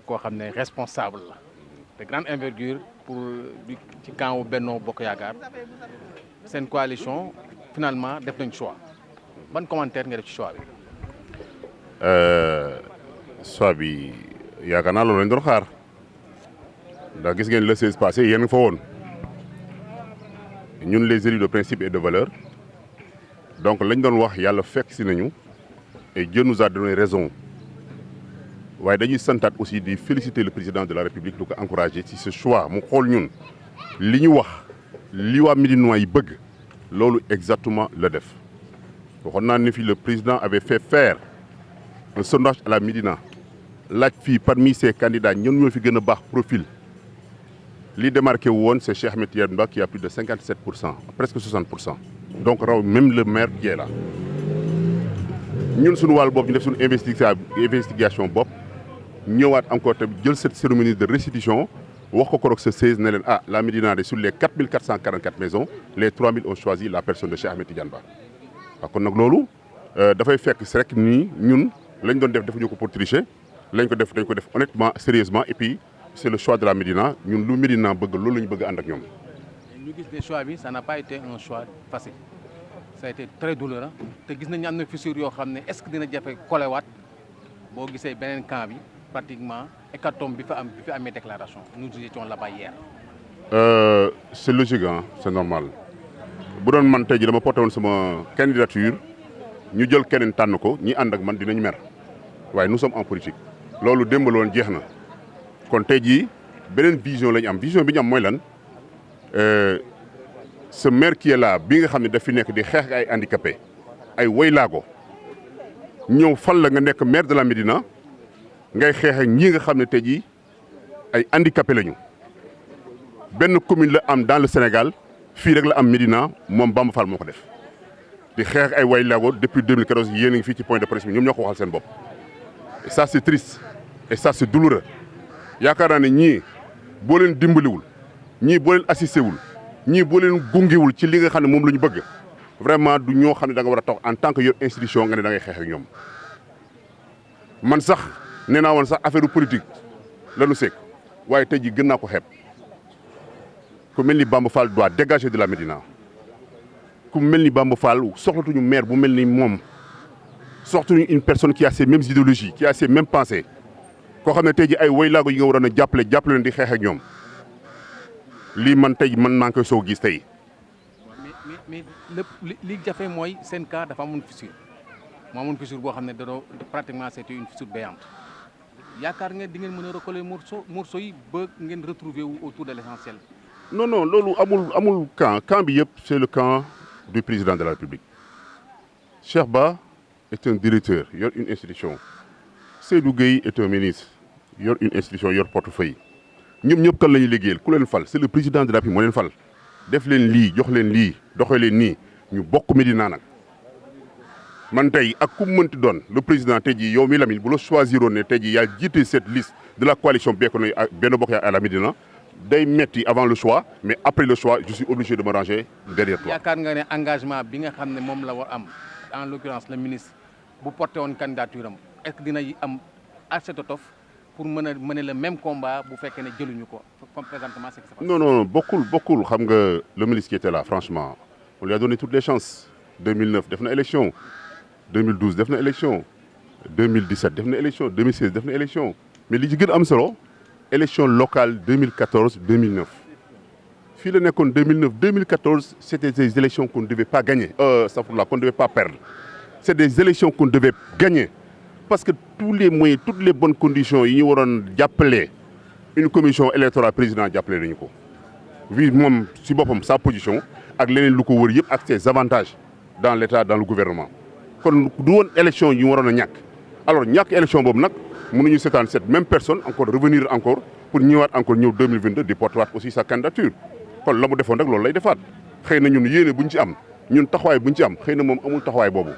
koo xam ne responsable la de grande envergure pour ci camp wu Benno Bokk Yaakaar seen coalition finalement def nañ choix ban commentaire nga def ci choix bi. choix bi yaakaar naa loolu lañ doon xaar ndax gis ngeen le 16 passé yéen fa woon ñun les élus de principe et de valeur donc lañ doon wax yàlla fekk si nañu et Dieu nous a donné raison waaye dañuy santaat aussi di féliciter le président de la République di ko encourager ci ce choix mu xool ñun li ñu wax li waa Médinois yi bëgg loolu exactement la def waxoon naa ne fi le président avait fait faire un sondage à la Médina laaj fii parmi ces candidats ñun ñoo fi gën a baax profil li démarqué wu woon c'est Cheikh Ahmed Tidiane Ba qui a plus de 57%, presque 60%. Donc raw même le maire qui est là ñun suñu wàll bopp ñu def suñu investigation bopp ñëwaat encore tamit jël cette cérémonie de restitution wax ko korok ce 16 ne leen la Médina de sur les 4444 maisons les 3000 ont choisi la personne de Cheikh Ahmed Tidiane Ba waaw kon nag loolu dafay fekk si rek nii ñun lañ doon def defuñu ko pour tricher lañ ko def dañ ko def honnêtement sérieusement et puis c'est le choix de la Médina ñun lu Médina bëgg loolu la ñu bëgg ànd ak ñoom. ñu gis ne choix bi ça n'a pas été un choix facile ça a été très douloureux te gis nañu am na fissure yoo xam ne est-ce que dina jafe kolewaat boo gisee beneen camp bi pratiquement hécatombe bi fa amee déclaration nous étions là-bas hier. C'est logique c'est normal bu doon man tey ji dama porté woon sama candidature ñu jël keneen tànn ko ñi ànd ak man dinañu mer waaye nous sommes en politique loolu démb la woon jeex na. kon tey jii beneen vision la ñu am vision bi ñu am mooy lan ce maire qui est là bi nga xam ne daf fi nekk di xeex ay handicapé ay woylaago ñëw fal la nga nekk maire de la Médina ngay xeex ak ñi nga xam ne tey jii ay handicapé lañu benn commune la am dans le Sénégal fii rek la am Médina moom Bamba Fall moo ko def di xeex ay woylaago depuis 2014 yéen a ngi fii ci point de presse bi ñoom ñoo ko waxal seen bopp et ça c'est triste et ça c'est douloureux. yaakaar naa ne ñii boo leen dimbaliwul ñii boo leen assisté wul ñii boo leen gungewul ci li nga xam ne moom la ñu bëgg vraiment du ñoo xam ne da nga war a toog en tant que yor institution nga ne da ngay xeex ak ñoom man sax nee naa woon sax affaire politique la ñu sekk waaye tey jii gën naa ko xeeb ku mel ni Bamba Fall doit dégager de la Médina ku mel ni Bamba Fall soxlatuñu maire bu mel ni moom soxlatuñu une personne qui a ces mêmes idéologies qui a ces mêmes pensées. koo xam ne tey ji ay woylaago yi nga waroon a jàppale leen di xeex ak ñoom lii man tey man maa ngi koy soog gis tey. mais li jafe mooy seen cas dafa amoon fissure boo xam ne dadoo pratiquement c'était une fissure béante yaakaar nga di ngeen mën a recoller morceau yi ba ngeen retrouver wu autour de l'essentiel. non loolu amul camp bi yëpp c'est le camp du président de la République Cheikh Ba est un directeur yor une institution. Seydou Gueye est un ministre yor une institution yor portefeuille ñoom ñëpp kan la ñuy liggéeyal ku leen fal c'est le président de la République moo leen fal def leen lii jox leen lii doxee leen nii ñu bokk Médina nag man tey ak ku mënti doon le président tey jii yow mi Lamine bu la choisiroon ne tey jii yaa jiite cette liste de la coalition Benno Bokk Yaakaar à la Médina day metti avant le choix mais après le choix je suis obligé de me ranger derrière toi. yaakaar nga ne engagement bi nga xam ne moom la war am en l'occurrence le ministre bu porté woon candidature am est-ce que dina am assez d'étoffe pour mener le même combat bu fekkee ne jëluñu ko comme présentement c'est que ça. non bokkul xam nga le ministre qui était là franchement on lui a donné toutes les chances 2009 def na élection 2012 def na élection 2017 def na élection 2016 def na élection mais li ci gën a am solo élection locale 2014 2009 fii la nekkoon 2014 c'était des élections qu'on ne devait pas gagner qu'on ne devait pas perdre c'est des élections qu'on devait gagner. Parce que tous les moyens toutes les bonnes conditions yi ñu waroon jàppale une commission électorale président jàppale nañu ko vu moom si boppam sa position ak leneen lu ko wër yëpp ak ses avantages dans l'État dans le gouvernement kon du woon élection yi ñu waroon a ñàkk alors ñàkk élection boobu nag mënuñu seetaan cette même personne encore revenir encore pour ñëwaat encore ñëw 2022 di porter aussi sa candidature kon la mu defoon rek loolu lay defaat xëy na ñun yéene buñ ci am ñun taxawaay buñ ci am xëy na moom amul taxawaay boobu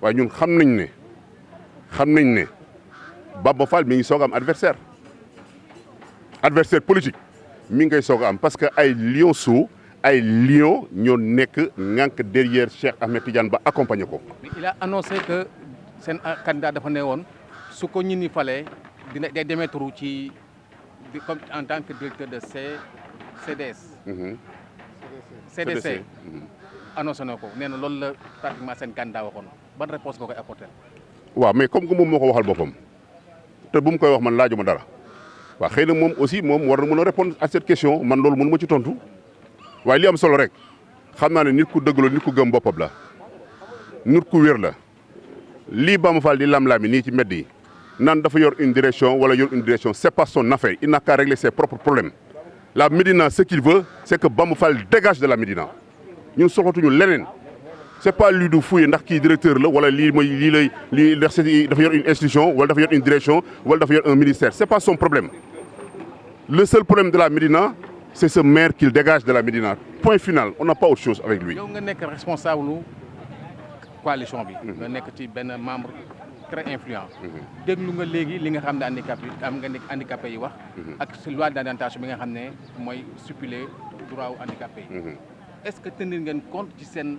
waaye ñun xam nañ ne Bamba Fall mi ngi soog am adversaire politique mi ngi koy soog am parce que ay lionceaux ay lions ñoo nekk ngànk derrière Cheikh Ahmed Tidiane Ba accompagné ko. mais il a annoncé que seen candidat dafa ne woon su ko ñi ni falee dina day démettre ci comme en tant que directeur de CDS. CDC. annoncé na ko nee na loolu la pratiquement seen candidat waxoon ban réponse nga koy apporter. waaw mais comme que moom moo ko waxal boppam te bu mu koy wax man laajuma dara waaw xëy na moom aussi moom war na mën a répondre à cette question man loolu mënu ma ci tontu waaye li am solo rek xam naa ne nit ku dëgg la nit ku gëm boppam la nit ku wér la lii Bamba Fall di lam-lami nii ci mbedd yi naan dafa yor une direction wala yor une direction c'est pas son affaire il n'a qu'à régler ses propres problèmes la Médina ce qu'il veut c'est que Bamba Fall dégage de la Médina ñun soxlatuñu leneen c'est pas lui du fouiller ndax kii directeur la wala lii mooy lii dafa yor une institution wala dafa yor une direction wala dafa yor un ministère c'est pas son problème le seul problème de la Médina c'est ce maire qu'il dégage de la Médina point final on n'a pas autre chose avec lui. yow nga nekk responsable coalition bi. nga nekk ci benn membre très influent. déglu nga léegi li nga xam ne handicapé yi wax. ak loi d'orientation bi nga xam ne mooy suppiler droit wu handicapé yi. est-ce que tenir ngeen compte ci seen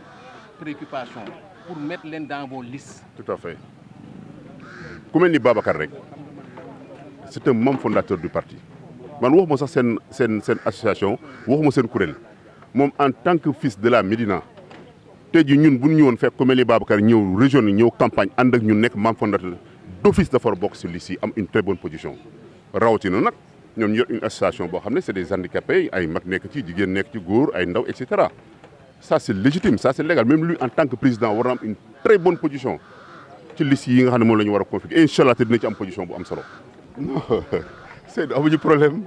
préoccupation pour mettre leen dans vos listes. tout à fait ku mel ni Babacar rek c'est un membre fondateur du parti man waxuma sax seen association waxuma seen kuréel moom en tant que fils de la Médina tey jii ñun bu ñu ñëwoon fekk ku mel ni Babacar ñëw région yi ñëw campagne ànd ak ñun nekk membre fondateur d'office dafa bokk ci liste yi am une très bonne position rawatina nag ñoom ñu yor une association boo xam ne c'est des handicapés ay mag nekk ci jigéen nekk ci góor ay ndaw et cetera ça c'est légitime ça c'est légal même lui en tant que président war na am une très bonne position ci liste yi nga xam ne moom la ñu war a configurer incha allah te dina ci am position bu am solo. non c'est amuñu problème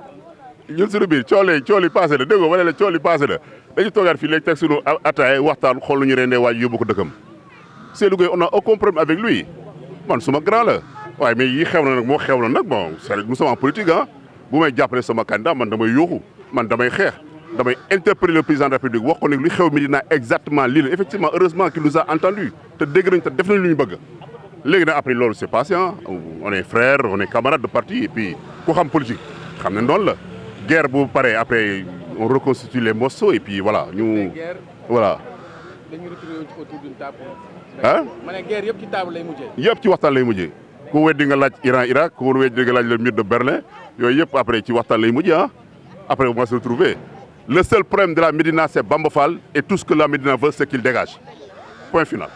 ñun suñu biir cool yi passé na dégg nga wala cool yi passé na dañu toogaat fii léegi teg suñu ataay waxtaan xool lu ñu rendee waaj yóbbu ko dëkkam Seydou Gueye on a aucun problème avec lui man suma grand la waaye mais yi xew na nag moo xew na nag bon c'est nous sommes en politique ah bu may jàppale sama candidat man damay yóoxu man damay xeex damay interpeller le président de la République wax ko ne li xew Médina exactement lii la effectivement heureusement qu'il nous a entendu te dégg nañ te def nañ lu ñu bëgg léegi nag après loolu c'est passé ah on est frères on est camarades de parti et puis ku xam politique xam ne noonu la guerre bu paree après on reconstitue les morceaux et puis voilà ñu voilà. dañu retrouver autour d'une table. ah ma ne guerre yëpp ci table lay mujjee. yëpp ci waxtaan lay mujjee ku weddi nga laaj Iran Irak ku weddi nga laaj le mur de Berlin yooyu yëpp après ci waxtaan lay mujjee ah après on va se retrouver le seul problème de la Médina c'est Bamba Fall et tout ce que la Médina veut c'est qu'il dégage point final.